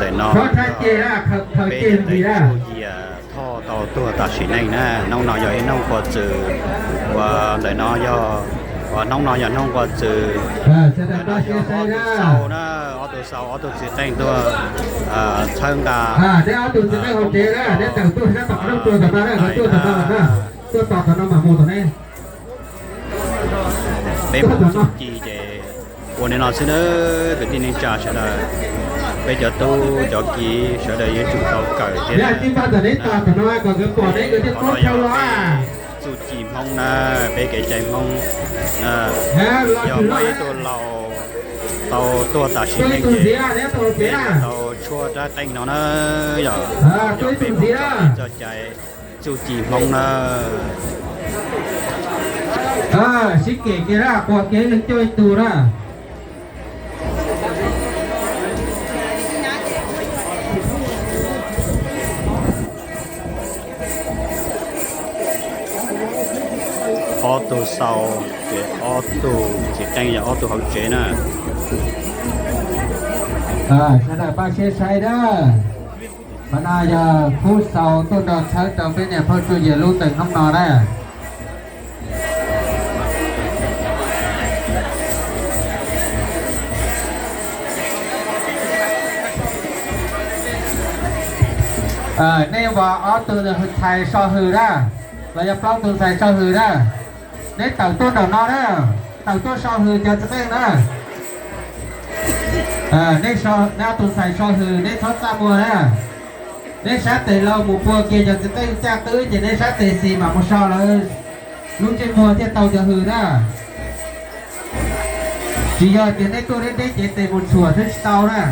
Ntawm no peb cov tsuj yias Thoj tau tuag tam sim neej na. Hnub no yog ib hnub quas txwm uas ntawm no yog, uas hnub no yog hnub quas txwm. Ntawm no yog ob tug xau na, ob tug xau ob tug txiv qeej tuaj txhawb nqa. Peb muab txuj ci ces ua li no xwb nawb kwv tij neej tsa sawv daws. Peb cov tub cov kiv sawv daws yuav tsum tau kawm thiab. Qhov no yog peb txuj ci Hmoob na, peb kev cai Hmoob. Yog muaj ib tug laus tau tuag tam sim neej ces peb yuav tau tshuab rab qeej no na, yog cov peb Hmoob txoj kev txoj cai, txuj ci Hmoob na. Sib kem kiag na, quas kiag leej coj ib tug na. Ob tug xau, ces ob tug txiv qeej yog ob tug hauv tsev na. Sawv daws pab siab saib na. Qhov no yog khub xau tuaj nrog txhawb rau peb niam phauj tsuj yias lub teem hnub no na. Nej yog ob tug ntxhais so hws na, los yog plaub tug ntxhais so hws na. Neb tawm tuaj nraum no na, tawm tuaj so hws cov txiv qeej na. Neb ob tug ntxhais so hws neb txhob txaj muag na. Neb sab tes laus mus pua kiag cov txiv qeej caj qwb ces neb sab tes xis mam mus so lawv lub ntsej muag thiaj tau cov hws na. Tsis yog tias neb tuaj deb deb cev tes mus tshuam xwb tsis tau na.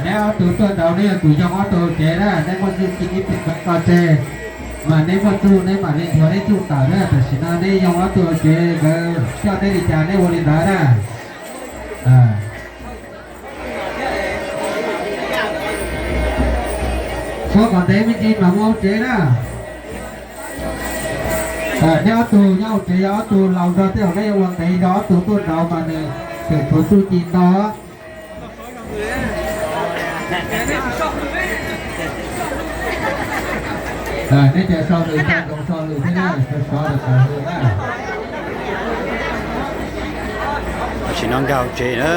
Neb ob tug tuaj nraud neb yog tus yoo ob tug hauv tsev na, neb muaj txuj ci ib tug ko tseg, mas neb muaj txuj neb mam li nrhiav neb txuj tawm na. Tam sim no neb yoo ob tug hauv tsev nkawd coj neb li cas neb ua li ntawd na. Suav kom ntev me ntsis mas mus hauv tsev na. Neb ob tug nyob hauv tsev yog ob tug laus zog tej zaum neb yuav ua ntev zog, ob tug tuaj nraud mas nws tseem tshuav txuj ci ntau. Neb cov so hws tau zoo so hws thiab na, sov sov rau tawm hws na. Tam sim no nkag hauv tsev na.